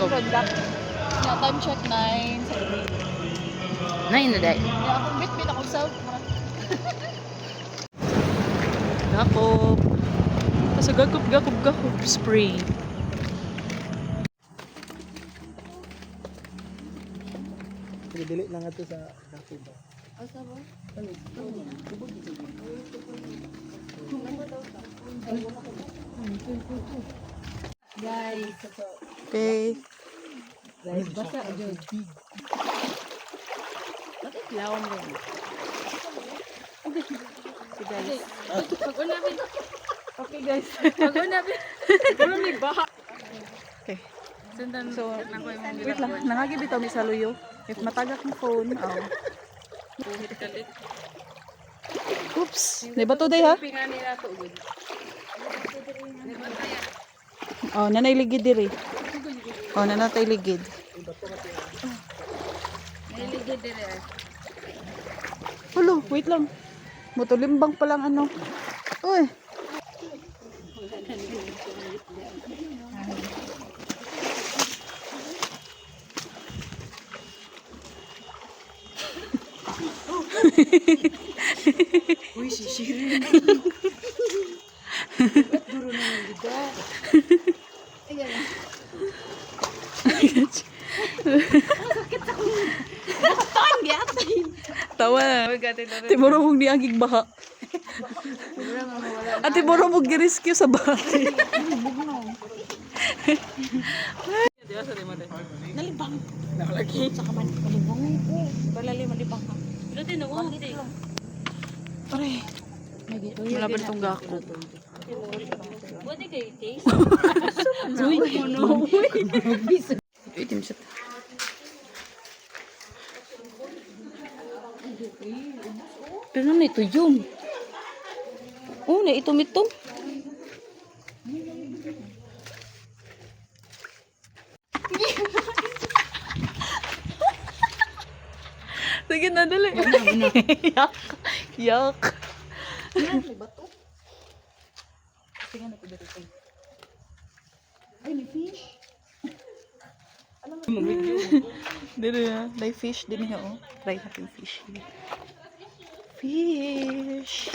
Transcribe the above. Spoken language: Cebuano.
Gakop. Yeah, time check 9 sa gabi. 9 na day. Yeah, akong bit-bit akong self. Gakop. Sa gakop, gakop, gakop spray. Dili na nga to sa dako ba. Guys, Okay. guys, basa jud. Bakit lawom rin? So guys. Pag-una bin. Okay guys. Pag-una bin. Pero may baha. Okay. Sundan So, na ko yung wait lang. Nangagi bitaw mi sa luyo. If matagak ng phone, oh. Buhit kalit. Oops. May bato day ha? Pinga nila to ugod. Oh, nanay ligid diri. Oh, nanatay ligid. Nailigid dire ah. Hulo, wait lang. Mutulimbang pa lang ano. Uy. Uy, si Shirin. Duro na ng gida. Tawa. Timuro mong niagig baha. Ate muro mong girescue sa bate. Nalibang. Nakalagi. Saka man, malibang ko. Balali, malibang ka. Aray. Malaban itong gako. Buti kay taste. Uy, no. Itim siya. Pero na ito yun. Oh, na ito mitom. Sige na, dali. Yak. Yak. May bato. Tingnan natin dito. Ay, may fish. Dili na. May fish din niya, oh. Try natin fish. Fish.